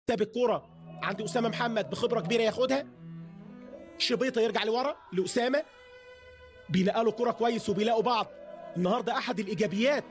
ساب الكورة عند اسامة محمد بخبره كبيرة ياخدها. شبيطه يرجع لورا لاسامة، بينقلوا كورة كويس وبيلاقوا بعض. النهارده احد الايجابيات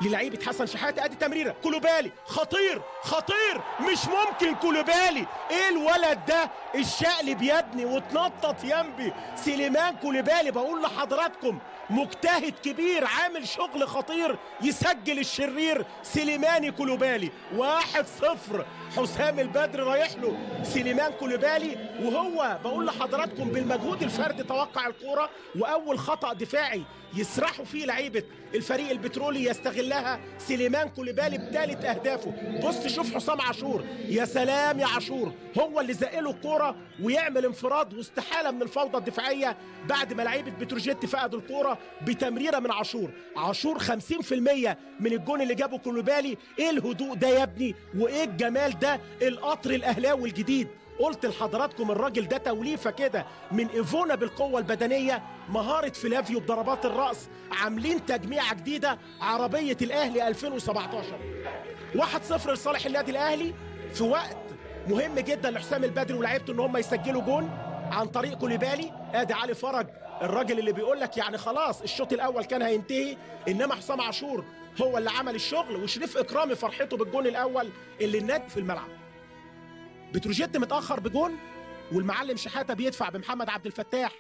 للعيبة حسن شحاته. ادي تمريره كولوبالي، خطير خطير، مش ممكن كولوبالي، ايه الولد ده الشقلب يا ابني وتنطط ينبي. سليمان كولوبالي بقول لحضراتكم مجتهد كبير، عامل شغل خطير، يسجل الشرير سليماني كولوبالي. 1-0 حسام البدري رايح له سليمان كولوبالي، وهو بقول لحضراتكم بالمجهود الفردي توقع الكورة، واول خطأ دفاعي يسرحوا فيه لعيبة الفريق البترولي يستغلها سليمان كولوبالي بثالث اهدافه. بص شوف حسام عاشور، يا سلام يا عاشور، هو اللي زقله الكورة ويعمل انفراد واستحاله من الفوضى الدفاعية بعد ما لعيبة بتروجيت فقدوا الكورة بتمريره من عاشور. عاشور 50% من الجون اللي جابه كولوبالي. ايه الهدوء ده يا ابني وايه الجمال ده، القطر الاهلاوي الجديد. قلت لحضراتكم الراجل ده توليفة كده من ايفونا بالقوة البدنية، مهارة فلافيو بضربات الراس، عاملين تجميعه جديدة عربية الاهلي 2017. 1-0 لصالح النادي الاهلي في وقت مهم جدا لحسام البدري ولاعيبته ان هم يسجلوا جون عن طريق كولوبالي. ادي علي فرج الراجل اللي بيقول لك يعني خلاص الشوط الاول كان هينتهي، انما حسام عاشور هو اللي عمل الشغل، وشريف اكرامي فرحته بالجون الاول اللي النادي في الملعب. بتروجيت متاخر بجون، والمعلم شحاته بيدفع بمحمد عبد الفتاح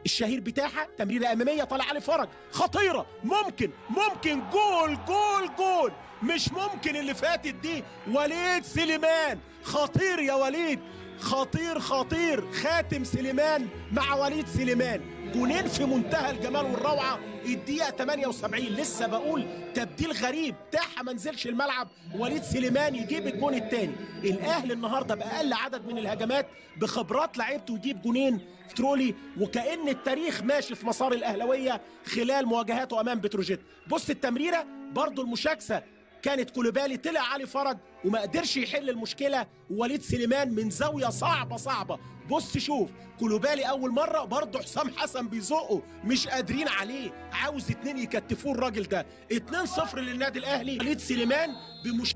الشهير بتاعها. تمريره امامية طالع علي فرج خطيرة، ممكن ممكن جول جول جول، مش ممكن اللي فاتت دي. وليد سليمان خطير يا وليد، خطير خطير، خاتم سليمان مع وليد سليمان، جونين في منتهى الجمال والروعه. الدقيقة 78 لسه بقول تبديل غريب، تاحه ما نزلش الملعب، وليد سليمان يجيب الجون الثاني. الاهلي النهارده باقل عدد من الهجمات بخبرات لعيبته يجيب جونين ترولي، وكأن التاريخ ماشي في مسار الاهلاوية خلال مواجهاته امام بتروجيت. بص التمريره برضو المشاكسه كانت كولوبالي، طلع علي فرج وما قدرش يحل المشكلة، ووليد سليمان من زاوية صعبة صعبة. بص شوف كولوبالي اول مرة برضه حسام حسن بيزقه، مش قادرين عليه، عاوز اتنين يكتفوه الراجل ده. 2-0 للنادي الاهلي، وليد سليمان بمش